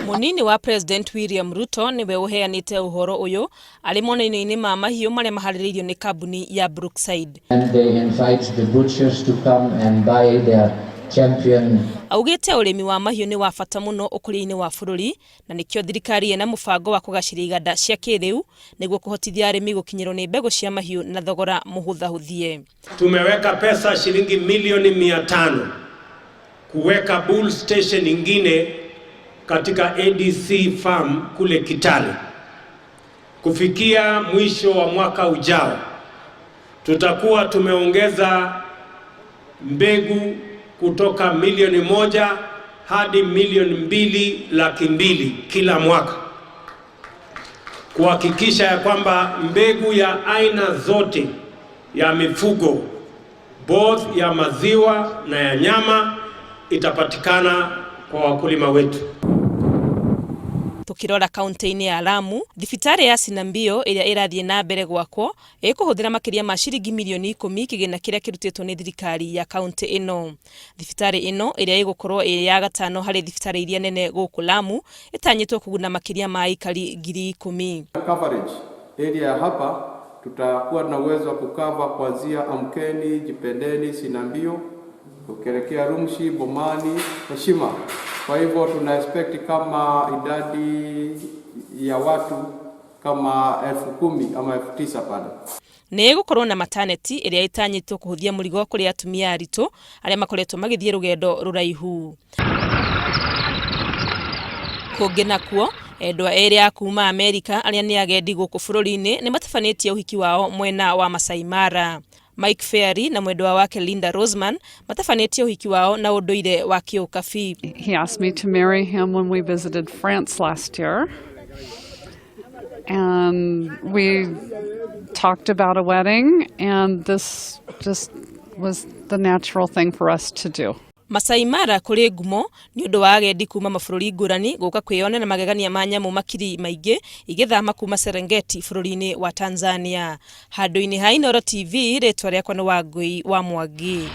Mũnini wa President William Ruto nĩwe ũheanĩte ũhoro ũyũ arĩ monanio-inĩ ma mahiũ marĩa maharĩrĩirio nĩ kambuni ya Brookside. And they invite the butchers to come and buy their champion. Augĩte ũrĩmi wa mahiũ nĩ wa bata mũno ũkũria-inĩ wa bũrũri na nĩkĩo thirikari ĩna mũbango wa kũgacĩria iganda cia kĩrĩu nĩguo kũhotithia arĩmi gũkinyĩrwo nĩ mbegũ cia mahiũ na thogora mũhũthahũthie. Tumeweka pesa shilingi milioni 500 kuweka bull station ingine katika ADC farm kule Kitale. Kufikia mwisho wa mwaka ujao, tutakuwa tumeongeza mbegu kutoka milioni 1 hadi 2,200,000 kila mwaka, kuhakikisha ya kwamba mbegu ya aina zote ya mifugo both ya maziwa na ya nyama itapatikana kwa wakulima wetu. Tukirora kaunti-inĩ ya Lamu, thibitarĩ ya Sinambio ĩrĩa ĩrathiĩ na mbere gwakwo ĩkũhũthĩra makĩria ma ciringi mirioni 10 kĩgĩna kĩrĩa kĩrutĩtwo nĩ thirikari ya kaunti ĩno. Thibitarĩ ĩno ĩrĩa ĩgũkorwo ĩrĩ ya gatano harĩ thibitarĩ iria nene gũkũ Lamu ĩtanyĩtwo kũguna makĩria ma aikari 10,000. Coverage area ya hapa tutakuwa na uwezo wa kucover kuanzia Amkeni, Jipendeni, Sinambio ukielekea Rumshi, Bomani, Heshima. Kwa hivyo tuna expect kama idadi ya watu kama 10,000 ama 9,000 pale. Nĩ ĩgũkorwo na maternity ĩrĩa ĩtanyĩtwo kũhũthia mũrigo kũrĩ atumia aritũ arĩa makoretwo magĩthiĩ rũgendo rũraihu. Kũngĩ nakuo, endwa erĩ a kuma Amerika arĩa nĩ agendi gũkũ bũrũri-inĩ nĩ matabanĩtie ũhiki wao mwena wa Masai Mara. Mike Ferry na mwendwa wake Linda Roseman matabanĩtie ũhiki wao na ũndũire wa kĩũkabi. He asked me to marry him when we visited France last year. And we talked about a wedding, and this just was the natural thing for us to do. Masai Mara kũrĩ ngumo nĩ ũndũ wa agendi kuma mabũrũri ngũrani gũka kwĩyonera magegania ma nyamũ makiri maingĩ igĩthama kuma Serengeti bũrũri-inĩ wa Tanzania. Handũ-inĩ ha Inooro TV, rĩtwa rĩakwa nĩ Wangũi wa Mwangi.